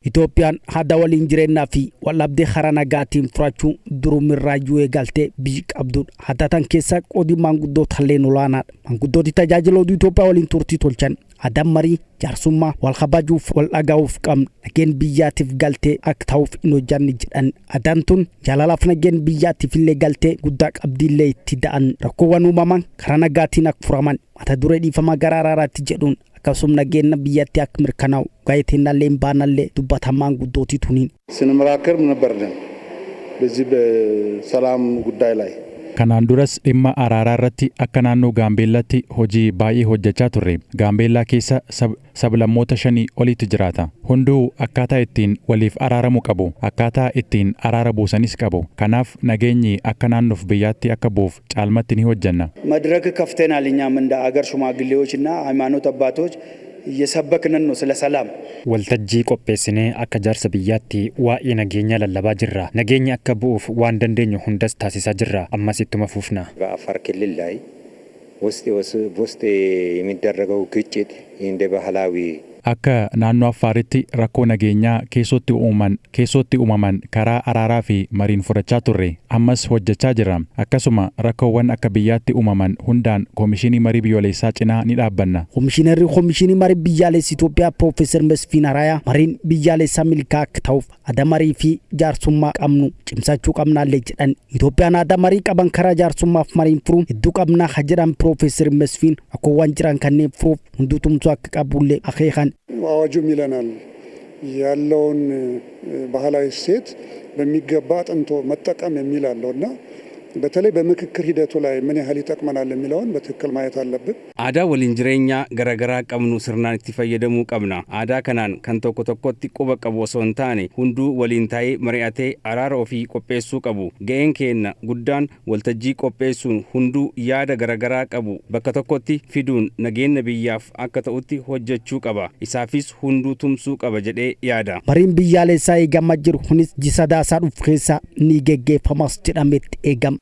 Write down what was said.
Itoophiyaan aadaa waliin jireenyaa fi waldhabdee karaa nagaatiin furachuu durumirraayyuu eegaltee biyyi qabdudha. Aadaa tan keessaa qoodi maanguddootallee olaanaadha. Maanguddooti tajaajila oduu Itoophiyaa waliin turtii tolchan aadaan marii jaarsummaa wal kabajuuf wal dhaga'uuf qabna nageen biyyaatiif galtee akka ta'uuf hin hojjanne jedhan. Aadaan tun jaalalaaf nageen biyyaatiif illee galtee guddaa qabdiillee itti da'an rakkoowwan uumaman karaa nagaatiin akka furaman mata duree dhiifama gara araaraatti jedhuun akkasuma nageenya biyyatti akka mirkanaa'u gaa'eetiinallee hin baanallee dubbatan maanguddootii tuniin. ስንመካከር ነበርን በዚህ በሰላም ጉዳይ ላይ። Kanaan duras dhimma araaraa irratti akka naannoo Gaambeellaatti hojii baay'ee hojjechaa turre. Gaambeellaa keessa sablammoota shanii olitti jiraata. Hunduu akkaataa ittiin waliif araaramu qabu. Akkaataa ittiin araara buusanis qabu. Kanaaf nageenyi akka naannoof biyyaatti akka bu'uuf caalmatti ni hojjenna. መድረክ ከፍተናል። እኛም እንደ አገር ሽማግሌዎች እና ሃይማኖት አባቶች እየሰበክንን ነው ስለ ሰላም። Waltajjii qopheessinee akka jaarsa biyyaatti waa'ee nageenyaa lallabaa jirra. Nageenyi akka bu'uuf waan dandeenyu hundas taasisaa jirra. Ammas ittuma fufna. በአፋር ክልል ላይ ውስጥ ውስጥ የሚደረገው ግጭት እንደ ባህላዊ Akka naannoo Affaaritti rakkoo nageenyaa keessootti uumaman karaa araaraa fi mariin furachaa turre, ammas hojjechaa jirra. Akkasuma rakkoowwan akka biyyaatti uumaman hundaan koomishinii marii biyyoolessaa cinaa ni dhaabbanna. Komishinarri Komishinii Marii Biyyaalessaa Itoophiyaa Piroofeesar Mesfiin Araayaa mariin biyyaalessaa milkaa'aa akka ta'uuf aadaa marii fi jaarsummaa qabnu cimsachuu qabnaallee jedhan. Itoophiyaan aadaa marii qaban karaa jaarsummaaf mariin furuun hedduu qabnaa ha jedhan Piroofeesar Mesfiin, rakkoowwan jiran kanneen furuuf hunduu tumsuu akka qabullee akeekan. አዋጁም ይለናል ያለውን ባህላዊ እሴት በሚገባ አጥንቶ መጠቀም የሚል አለው እና በተለይ በምክክር ሂደቱ ላይ ምን ያህል ይጠቅመናል የሚለውን በትክክል ማየት አለብን። Aadaa waliin jireenyaa garaagaraa qabnu sirnaan itti fayyadamuu qabna. Aadaa kanaan kan tokko tokkotti quba qabu osoo hin taane hunduu waliin taa'ee mari'atee araara ofii qopheessuu qabu. Ga'een keenya guddaan waltajjii qopheessuun hunduu yaada garaagaraa qabu bakka tokkotti fiduun nageenya biyyaaf akka ta'utti hojjechuu qaba. Isaafis hunduu tumsuu qaba jedhee yaada. Mariin biyyaalessaa eegamaa jiru kunis ji'a Sadaasaa dhufu keessa ni geggeeffamas jedhametti eegama.